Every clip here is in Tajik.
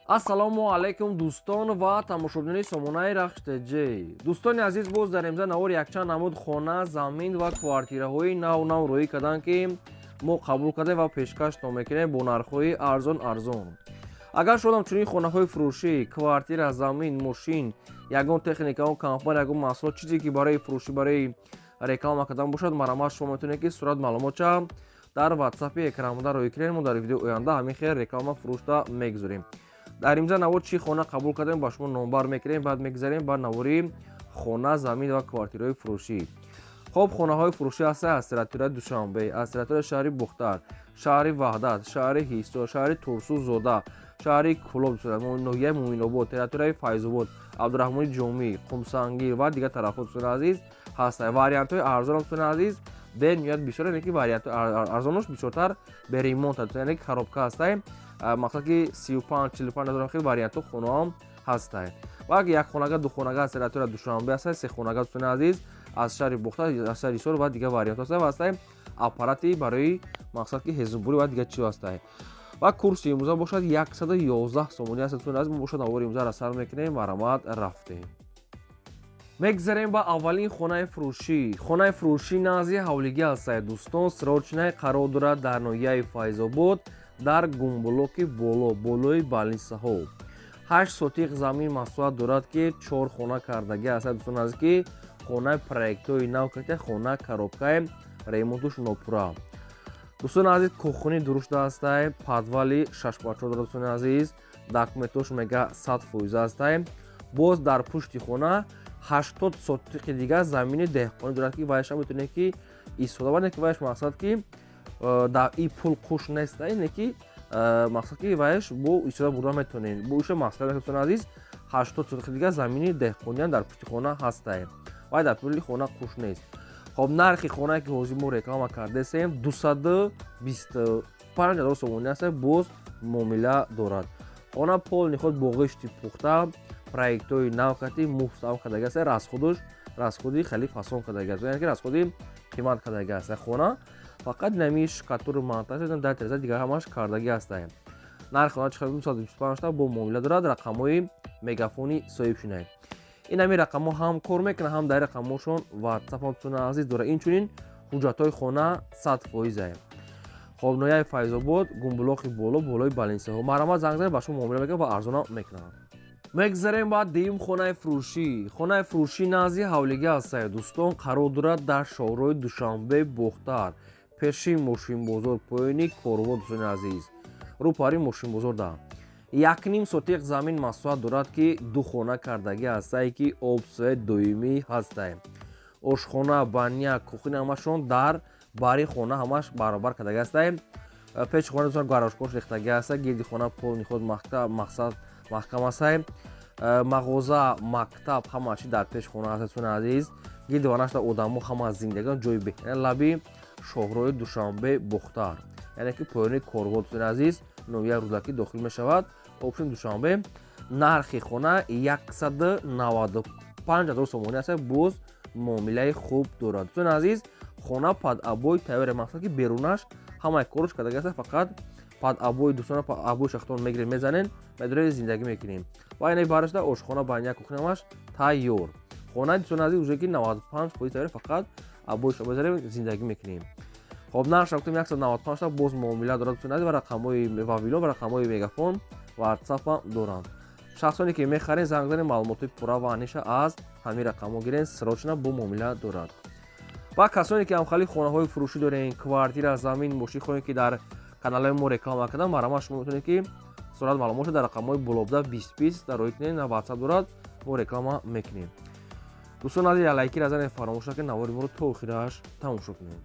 Ассалому алайкум, дӯстон ва тамошобинони сомонаи Рахш ТЖ. Дӯстони азиз, боз дар имза навор якчанд намуд хона, замин ва квартираҳои нав нав рӯӣ карданд, ки мо қабул кардем ва пешкаштон мекунем бо нархҳои арзон арзон. Агар шудам чунин хонаҳои фурӯшӣ, квартира, замин, мошин, ягон техника, он компания, ягон маҳсулот, чизе ки барои фурӯшӣ, барои реклама кардан бошад, марҳамат, шумо метавонед, ки сурат маълумотча дар ватсапи экранбуда рӯй кунед. Мо дар видеои оянда ҳамин хел реклама фурӯшта мегузорем. Дар имза навор чӣ хона қабул кардем, ба шумо номбар мекунем, баъд мегузарем ба навори хона, замин ва квартираҳои фурӯшӣ. Хоб, хонаҳои фурӯшӣ ҳаста аз территорияи Душанбе, аз территорияи шаҳри Бухтар, шаҳри Ваҳдат, шаҳри Ҳисор, шаҳри Турсунзода, шаҳри Кӯлоб, ноҳияи Муъминобод, территорияи Файзобод, Абдураҳмони Ҷомӣ, Қумсангир ва дигар тарафҳо, дӯстони азиз, ҳастанд. Вариантҳои арзонам, дӯстони азиз, бениҳоят бисёр, яъне ки вариантҳои арзонош бисёртар бе ремонт, яъне ки коробка ҳастанд. Мақсад ки 35-45 ҳазор хел вариантҳо хонаҳам ҳастанд. Ва як хонага, ду хонага аз территорияи Душанбе ҳастанд, се хонага, дӯстони азиз, аз шаҳри Бухтар, аз шаҳри Ҳисор ва дигар вариантҳо ҳастанд ва ҳастанд аппарати барои мақсад ки ҳезумбурӣ ва дигар чизо ҳастанд. Ва курси имрӯза бошад 111 сомонӣ аст. Дӯстони азиз, мо бошад навори имрӯзаро сар мекунем. Марҳамат, рафтем. Мегзарем ба аввалин хонаи фурӯшӣ. Хонаи фурӯшӣ назди ҳавлигӣ ҳастад, дӯстон, срочный қарор дорад дар ноҳияи Файзобод, дар гумблоки боло, болои балнисаҳо. 8 сотиқ замин масоҳат дорад, ки чор хона кардагӣ ҳастад, дӯстон азиз, ки хонаи проектҳои нав карда, хона коробкаи, ремонтуш нопурра. Дӯстони азиз, кухни дурушта ҳастай, подвали 6 ба 4 дорад. Дӯстони азиз, документош мега 100% ҳастай. Боз дар пушти хона 80 сотиқи дигар замини деҳқонӣ дорад, ки вайша метавонед, ки истифода баред, ки вайш мақсад ки дар и пул қуш неста, ине ки мақсад ки вайш бо истифода бурда метавонед. Бо иша мақсад, дӯстони азиз, 80 сотиқи дигар замини деҳқониам дар пушти хона ҳастай, вай дар пули хона қуш нест. Хоб, нархи хонае ки ҳозир мо реклама кардесем, 225 000 сомонӣ аст, боз муомила дорад. Хона полный худ бо ғишти пухта, проектҳои нав кати муҳсам кардаги аст. Расходуш расходи хеле фасон кардаги аст, яъне ки расходи қимат кардаги аст. Хона фақат нами штукатуру монтаж дар тереза, дигар ҳамаш кардаги аст. Нархи хона чӣ? 225 та, бо муомила дорад. Рақамҳои мегафони соҳиб шунед. Ин ҳамин рақамҳо ҳам кор мекунад, ҳам дар рақамҳошон ватсапам, дӯстони азиз, дорад. Инчунин ҳуҷҷатҳои хона 100%. Хоб, ноҳияи Файзобод, гумбулоқи боло, болои балинсаҳо. Марҳамат, занг занед, ба шумо муомила мекунад ва арзона мекунад. Мегзарем ба дуюм хонаи фурӯшӣ. Хонаи фурӯшӣ назди ҳавлигӣ ҳастад, дӯстон, қарор дорад дар шоҳроҳи Душанбе Бохтар, пеши мошинбозор, поёни корво. Дӯстони азиз, рӯпари мошинбозор да 1,5 сотиқ замин масоҳат дорад, ки ду хона кардагӣ ҳастае, ки об, свет доимӣ ҳастае. Ошхона, баня, кухня ҳамашон дар бари хона, ҳамаш баробар кардагӣ ҳастае. Пеши хона, дӯстон, гаражкош рехтагӣ ҳаста. Гирди хона полный худ мақсад маҳкам ҳастае. Мағоза, мактаб, ҳама чи дар пеши хона ҳаст. Дӯстони азиз, гирди ванашда одамо ҳама зиндагион, ҷои беҳтарин, лаби шоҳроҳи Душанбе Бохтар, яъне ки поёни корво, дӯстони азиз, ноҳияи Рӯдакӣ дохил мешавад, общем, Душанбе. Нархи хона 195 000 сомонӣ аст, боз муомилаи хуб дорад. Дӯстони азиз, хона под обои тайёре, мақсад ки берунаш ҳамаи корш кардаги аст, фақат под обои. Дӯстона, обои шахтон мегирем, мезанем, медорем, зиндагӣ мекунем. Ва инаи барашда ошхона, баня, кухняамаш тайёр. Хона, дӯстони азиз, уже ки 95% тайёр, фақат обоиша мезанем, зиндагӣ мекунем. Хоб, нархша гуфтем 195 та, боз муомила дорад, дӯстони азиз. Ва рақамҳои вавилон ва рақамҳои мегафон, ватсапам доранд. Шахсоне ки мехарен, занг занед, маълумотҳои пурра ва аниша аз ҳамин рақамҳо гирен, срочно, бо муомила дорад. Ва касоне ки ҳамхали хонаҳои фурӯшӣ дорен, квартира, замин, мошин, хоҳем, ки дар каналҳои мо реклама кардан, марҳамат, шумо метавонед, ки сурат маълумотшо дар рақамҳои болобда 20 20 дар роҳӣ кунед, ватсап дорад, мо реклама мекунем. Дӯстон азиз, лайкира занед, фаромӯш накунед, навори моро то охираш тамошо кунед.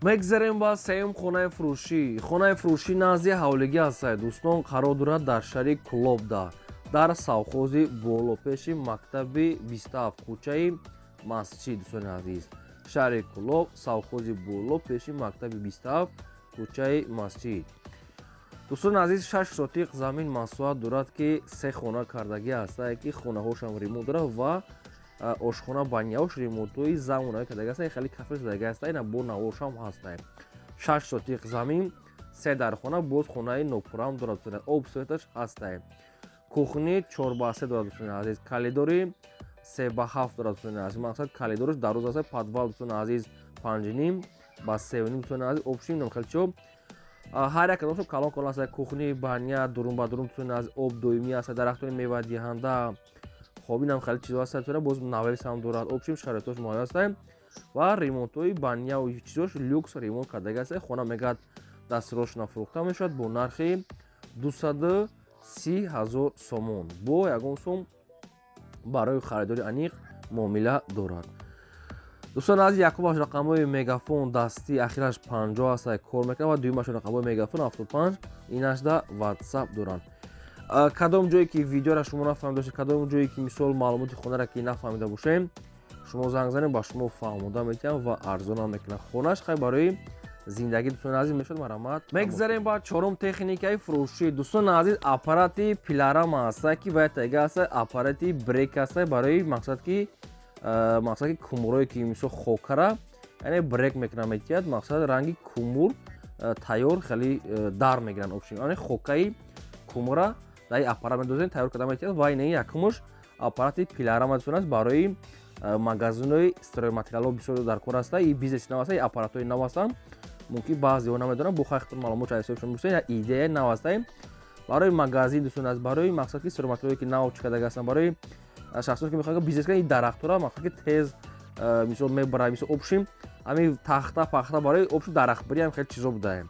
Мегзарем ба сеюм хонаи фурӯшӣ. Хонаи фурӯшӣ назди ҳавлигӣ ҳастад, дӯстон, қарор дорад дар шаҳри Кӯлобда, дар совхози боло, пеши мактаби 27, кӯчаи Масҷид. Дӯстони азиз, шаҳри Кӯлоб, совхози боло, пеши мактаби 27, кӯчаи Масҷид. Дӯстони азиз, 6 сотиқ замин масоҳат дорад, ки се хона кардагӣ ҳастае, ки хонаҳошам ремонт дорад ва ошхона, баняош ремонтҳои замонавӣ кардаги ҳастае, хеле кафе задаги ҳастае, ина бо наворшам ҳастае. 6 сотиқ замин. Се дархона, боз хонаи нопурам дорад. Об, светаш ҳастай. Кухни 4 ба 3 дорад, дӯстони азиз. Калидори 3 ба 7 дорад, дӯстони азиз. Мақсад, калидораш дароз аст. Подвал, дӯстони азиз, 5,5 ба 3,5, дӯстони азиз. Общий намхелчо ҳар як кадомшо калон калон аст. Кухни, баня дурун ба дурун, дӯстони азиз. Об доимӣ аст, дарахтони мевадиҳанда. Хоб, инам хеле чизо аст. Боз навес ҳам дорад. Общий шароитош муҳайё аст ва ремонтҳои баняу чизош люкс ремонт кардаги аст. Хона мегӯяд, дастрочно фурӯхта мешавад бо нархи 230 000 сомон. Бо ягон сум барои харидори аниқ муомила дорад. Дӯстон азиз, якумаш рақамҳои мегафон дастӣ, ахираш 50 аст, кор мекунад, ва дуюмаш рақамҳои мегафон 75, инашда ватсап доранд. Кадом ҷое ки видеора шумо нафаҳмида бошед, кадом ҷое ки, мисол, маълумоти хонара ки нафаҳмида бошем, шумо занг занед, ба шумо фаҳмода метиҳам ва арзонам мекунам. Хонаш хай барои зиндагӣ, дӯстони азиз, мешавад. Марҳамат. Мегзарем ба чорум техникаи фурӯшӣ. Дӯстони азиз, аппарати пилорама аста, ки вай тега аста, аппарати брек аста, барои мақсад ки кумурое ки, мисол, хокара, яъне брек мекунад, метиҳад. Мақсад, ранги кумур тайёр хеле дар мегиранд. Общем, яъне хокаи кумура дар аппарат медозем, тайёр карда метиҳад. Ва ин якумуш аппарати пилорама, дӯстон аст, барои магазинҳои стройматериалҳо бисёр дар кор аста. И бизнеси нав аста, и аппаратҳои нав ҳастанд. Мумкин баъзеҳо намедонам, бо хайр маълумот ҳисобшон бисёр, як идеяи нав ҳастаем барои магазин, дӯстон аст, барои, мақсад ки, стройматериалҳое ки нав чикадаги ҳастанд, барои шахсоне ки мехоҳанд бизнес кунанд. Ин дарахтора, мақсад ки, тез, мисол, мебарад. Мисол, общем, ҳамин тахта пахта барои, общем, дарахтбирӣ ҳам хеле чизо будаем.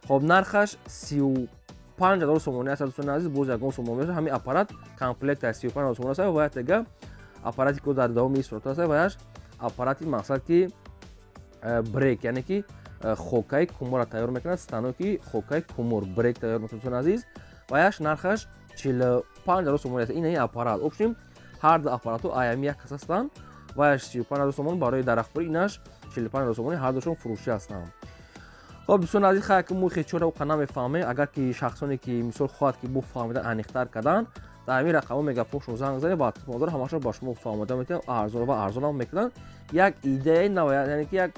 Хоб, нархаш 35 000 сомонӣ аст, дӯстони азиз. Боз ягон сомон мешавад. Ҳамин аппарат комплект аст, 35 000 сомон аст. Ва яктага аппарати ки дар давоми сурат аст, ваяш аппарати, мақсад ки, брек, яъне ки хокаи кумурро тайёр мекунад. Станоки хокаи кумур брек тайёр мекунад, дӯстони азиз. Ваяш нархаш 45 000 сомонӣ аст. Ин аппарат, общем, ҳар ду аппаратҳо аями як кас ҳастанд. Ваяш 35 000 сомон барои дарахтбурӣ, инаш 45 000 сомонӣ. Ҳар душон фурӯшӣ ҳастанд. Хоб, дӯстони азиз, хай ки мо хечора оқа намефаҳмем. Агар ки шахсоне ки, мисол, хоҳад ки бо фаҳмидан аниқтар кардан, дар ҳамин рақамҳо мегафоншон занг занед ва модор ҳамаашро ба шумо фаҳмода метиҳанд, арзон ва арзонам мекунанд. Як идеяи нав, яъне ки як,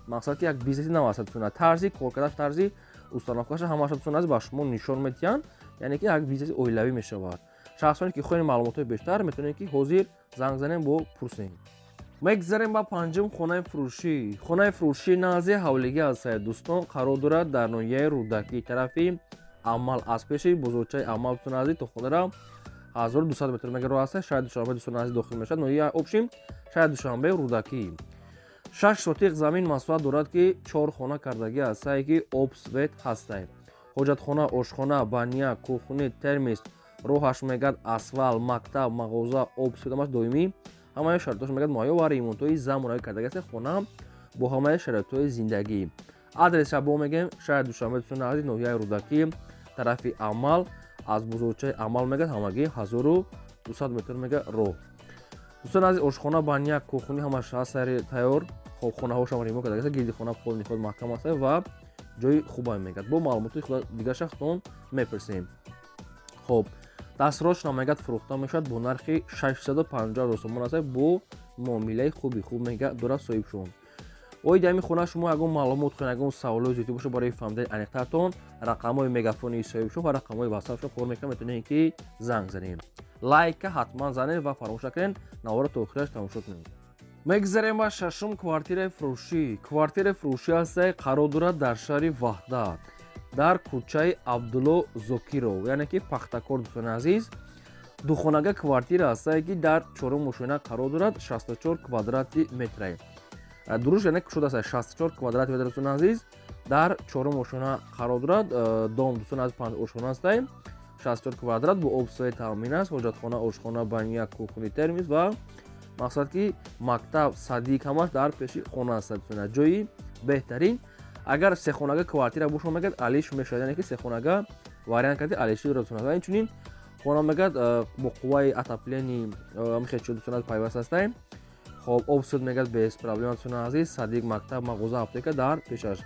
мақсад ки, як бизнеси нав аст. Тарзи коркардаш, тарзи установкаша, ҳамаашро, дӯстони азиз, ба шумо нишон метиҳанд. Яъне ки як бизнеси оилавӣ мешавад. Шахсоне ки хоҳед маълумотҳои бештар, метавонед ки ҳозир занг занем, бо пурсем. Мегзарем ба панҷум хонаи фурӯшӣ. Хонаи фурӯшӣ назди ҳавлигӣ аст, дӯстон, қарор дорад дар ноҳияи Рӯдакӣ, тарафи Амал, аз пеши бозорчаи Амал, дӯстони азиз, то хонара 1200 метр мега роҳ аст. Шаҳри Душанбе, дӯстони азиз, дохил мешавад ноҳия. Общем, шаҳри Душанбе, Рӯдакӣ. 6 сотиқ замин масоҳат дорад, ки чор хона кардагӣ ҳастае, ки об, свет ҳастае. Ҳоҷатхона, ошхона, баня, кухни, термис, роҳаш мегӯяд асфалт, мактаб, мағоза, об, свет ҳамаш доимӣ. Ҳамаи шароитҳош мегӯяд муҳайё ва ремонтҳои замонавӣ кардагӣ аст хона бо ҳамаи шароитҳои зиндагӣ. Адреса бо мегӯем: шаҳри Душанбе, дӯстони азиз, ноҳияи Рӯдакӣ, тарафи Амал, аз бозорчаи Амал мегӯяд ҳамагӣ 1200 метр мега роҳ. Дӯстони азиз, ошхона, баня, кухни ҳамаш ҳаст сари тайёр. Хоб, хонаҳошам ремонт карда, гирди хона полный худ маҳкам аст ва ҷои хубам мегӯяд. Бо маълумоти худ дигар шахтон мепурсем. Хоб, дастрочно мегӯяд фурӯхта мешавад бо нархи 650 000 сомон аст. Бо муомилаи хуби хуб мегӯяд дорад соҳибшон. Оиди ҳамин хона шумо ягон маълумот хоҳед, ягон саволои зиёдӣ бошад, барои фаҳмидани аниқтартон рақамҳои мегафони соҳибшон ва рақамҳои ватсапшон кор мекунад, метавонед ки занг занед. Лайка ҳатман занед ва фаромӯш накунед, навора то охираш тамошо кунед. Мегзарем ба шашум квартираи фурӯшӣ. Квартираи фурӯшӣ ҳастае, қарор дорад дар шаҳри Ваҳдат, дар кӯчаи Абдулло Зокиров, яъне ки Пахтакор. Дӯстони азиз, духонага квартира ҳастае, ки дар чорум ошёна қарор дорад, 64 квадрати метрае дуруш, яъне кушода аст, 64 квадрати метр. Дӯстони азиз, дар чорум ошёна қарор дорад дом. Дӯстони азиз, панҷ ошёна ҳастае, 64 квадрат, бо об, свет таъмин аст. Ҳоҷатхона, ошхона, баня, кухни, термис ва, мақсад ки, мактаб, садик ҳамаш дар пеши хона аст. Ҷои беҳтарин. Агар сехонага квартира бошо, мегӯяд, алиш мешавад, яъне ки сехонага вариант карди, алиши дорад. Ва инчунин хона мегӯяд бо қувваи отопление мехечо, дӯстон азиз, пайваст ҳастаем. Хоб, об, свет мегӯяд без проблема. Дӯстони азиз, садик, мактаб, мағоза, аптека дар пешаш.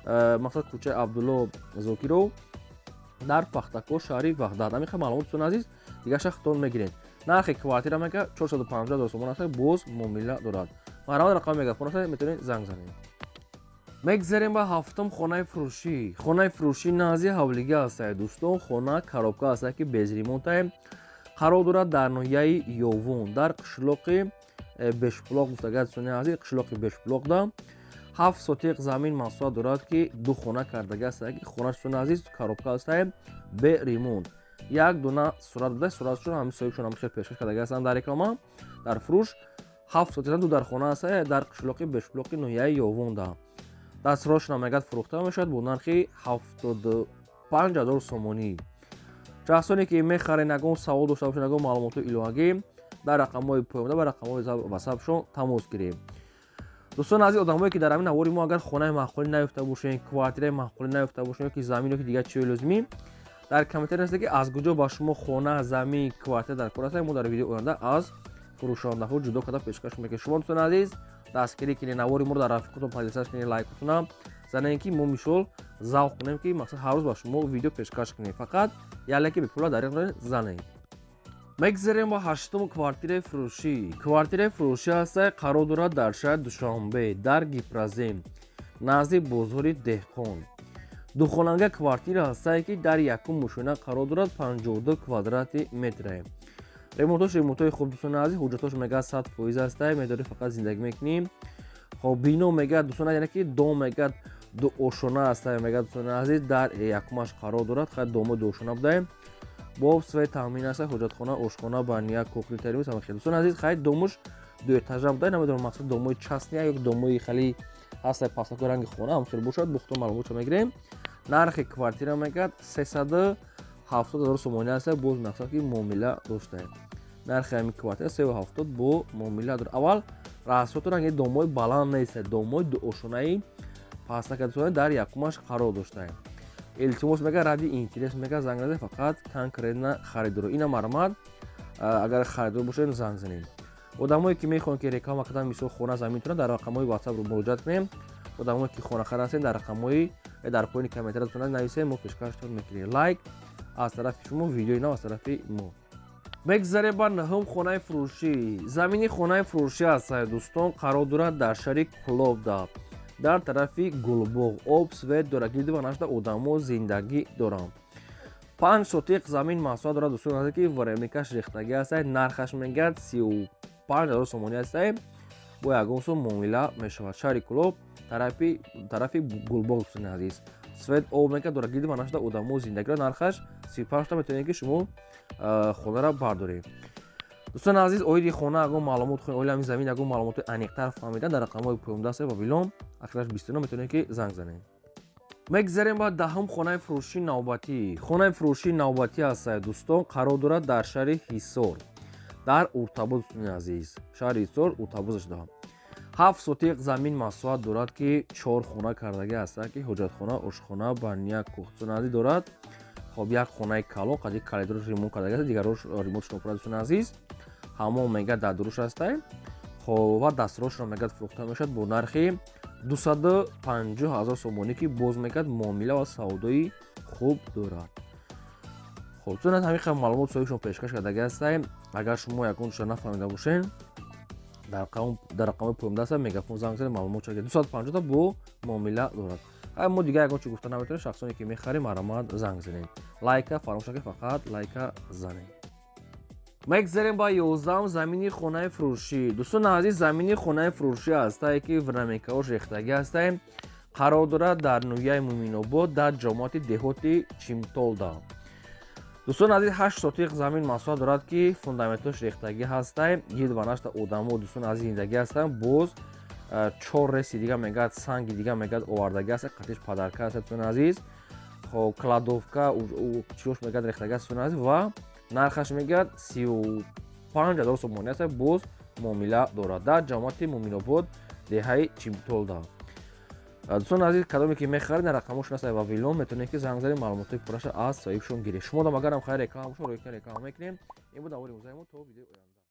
Мақсад, кӯчаи Абдулло Зокиров дар Пахтакор, шаҳри Ваҳдат. Ҳамин маълумот, дӯстони азиз, дигар шахтон мегиред. Нархи квартира мега 450 000 сомон аст, боз муомила дорад. Марҳамат, рақами мегафон аст, метавонед занг занед. Мегзарем ба ҳафтум хонаи фурӯшӣ. Хонаи фурӯшӣ назди ҳавлига ҳастае, дӯстон. Хона коробка ҳастае, ки без ремонтае, қарор дорад дар ноҳияи Ёвун, дар қишлоқи Бешпулоқ гуфтага, дӯстони азиз. Қишлоқи Бешпулоқда 7 сотиқ замин масоҳат дорад, ки ду хона кардага ҳастае, ки хона, дӯстони азиз, коробка ҳастае, бе ремонт. Як дона сурат буда, суратшон ҳами соҳибшон ҳам хел пешкаш кардага ҳастанд дар реклама, дар фурӯш. 7 сотиқ, ду дар хона ҳастае, дар қишлоқи Бешпулоқи ноҳияи Ёвунда. Дастрошона мегӯяд, фурӯхта мешавад бо нархи 75 000 сомонӣ. Шахсоне ки мехарен, ягон савол дошта бошед, ягон маълумоти иловагӣ, дар рақамҳои поёнда ба рақамҳои ватсапшон тамос гирем. Дӯстон азиз, одамое ки дар ҳамин навори мо агар хонаи маъқулӣ наёфта бошед, квартираи маъқулӣ наёфта бошед ёки замин ёки дигар чиҳои лозимӣ, дар комментария нависед, ки аз куҷо ба шумо хона, замин, квартира дар кор аст. Мо дар видеои оянда аз фурӯшондаҳо ҷудо карда пешкаш мекунем. Шумо, дӯстони азиз, дастгирӣ кунед, навори моро дар рафиқотон поделиться кунед, лайкотонам занед, ки мо мисол завқ кунем, ки мақсад ҳар рӯз ба шумо видео пешкаш кунем. Фақат як лайки бепула дар занед. Мегзарем ба ҳаштум квартираи фурӯшӣ. Квартираи фурӯшӣ ҳаста, қарор дорад дар шаҳри Душанбе, дар Гипрозем, назди бозори Деҳқон. Духонанга квартира ҳастае, ки дар якум мошина қарор дорад, 52 квадрати метре. Ремонтош ремонтҳои хуб, дӯстони азиз. Ҳуҷҷатош мегӯяд, 100% ҳастае, медорӣ, фақат зиндагӣ мекунӣ. Хоб, бино мегӯяд, дӯстон, яъне ки дом мегӯяд, дуошона ҳастае, мегӯяд, дӯстони азиз, дар якумаш қарор дорад. Хай, домо дуошона будаем, бо свет таъмин аст, ҳоҷатхона, ошхона, баня, кухня тарибус ҳама хел. Дӯстони азиз, хай, домуш дуэтажа буда, намедонам, мақсад домои частный ё домои хали ҳаста, пасако ранги хона ҳам хел бошад, бухто маълумотшо мегирем. Нархи квартира мегӯяд, 370 000 сомонӣ аст, боз мақсад ки муомила доштаем. Нархи ҳамин квартира 370 бо муомила дорад. Аввал расоту ранги домои баланд нест, домои дуошонаи пастака дар якумаш қарор доштаем. Илтимос, мега, ради интерес, мега, занг назанед, фақат конкретно харидоро. Ина марҳамат, агар харидор бошед, занг занед. Одамое ки мехоҳанд, ки реклама кардан, мисол хона, заминтона, дар рақамҳои ватсап муроҷиат кунем. Одамое ки хонахар ҳастед, дар рақамҳои дар поёни комментария нависед, мо пешкаштон мекунем. Лайк аз тарафи шумо, видеои нав аз тарафи мо. Мегзарем ба наҳум хонаи фурӯшӣ. Замини хонаи фурӯшӣ аст, дӯстон, қарор дорад дар шаҳри Кӯлобда, дар тарафи Гулбоғ. Об, свет дорад, гирди ва нашта одамо зиндагӣ доранд. 5 сотиқ замин масоҳат дорад, дӯстон азиз, ки временкаш рехтагӣ аст. Нархаш мегӯяд, 35 000 сомонӣ аст, бо ягон сум муомила мешавад. Шаҳри Кӯлоб, тарафи Гулбоғ, дӯстони азиз. Свет, об мегӯяд дорад, гирди ва нашта одамо зиндагӣ дорад. Нархаш 35-та, метавонед, ки шумо хонара бардоред. Дӯстони азиз, оиди хона ягон маълумот хоҳед, оили ҳамин замин ягон маълумоти аниқтар фаҳмидан, дар рақамҳои поёндаст Вавилон, ахираш 29, метавонед, ки занг занед. Мегзарем ба даҳум хонаи фурӯшии навбатӣ. Хонаи фурӯшии навбатӣ аст, дӯстон, қарор дорад дар шаҳри Ҳисор, дар Уртабоз. Дӯстони азиз, шаҳри Ҳисор, Уртабозаш даҳам. 7 сотиқ замин масоҳат дорад, ки чор хона кардагӣ ҳастанд, ки ҳоҷатхона, ошхона, баня, кухня азиз дорад. Хоб, як хонаи калон қади коридорш ремонт кардагӣ аст, дигарош ремонтш нопура, дӯстони азиз. Ҳамон мегӯяд, дар дуруш ҳастай. Хоб, ва дастрошро мегӯяд, фурӯхта мешавад бо нархи 250 000 сомонӣ, ки боз мегӯяд, муомила ва савдои хуб дорад. Хоб, чун ҳамин қадр маълумот соҳибшон пешкаш кардагӣ ҳастай. Агар шумо ягон чиза нафаҳмида бошед, дар рақамҳои поёндаста Мегафон занг занед, маълумот ча. 250-та бо муомила дорад. Ҳай, мо дигар ягон чи гуфта наметавонем. Шахсоне ки мехарем, марҳамат, занг занед. Лайка фаромӯш накунед, фақат лайка занед. Мегзарем ба 11-ум замини хонаи фурӯшӣ. Дӯстони азиз, замини хонаи фурӯшӣ ҳастае, ки временкаош рехтагӣ ҳастае, қарор дорад дар ноҳияи Муъминобод, дар ҷамоати деҳоти Чимтолда. Дӯстони азиз, 8 сотиқ замин масоҳат дорад, ки фундаментош рехтагӣ ҳастай, гирд ва нашта одамо, дӯстони азиз, зиндагӣ ҳастанд. Боз чор реси дига мегӯяд, санги дига мегӯяд, овардагӣ аст, қатиш подарка аст, дӯстони азиз. Хоб, кладовка чиош мегӯяд, рехтагӣ аст, дӯстони азиз, ва нархаш мегӯяд, 35 000 сомонӣ аст, боз муомила дорад. Дар ҷамоати Муъминобод, деҳаи Чимтолда. Дӯстони азиз, кадоме ки мехаред, дар рақамҳошон аст Вавилон, метавонед, ки занг занед, маълумотҳои пурраша аз соҳибшон гиред. Шумо дам агарам хайр реклама бошад, ройкан реклама мекунем. Ин буд навори имрӯзаи мо. То видеои оянда.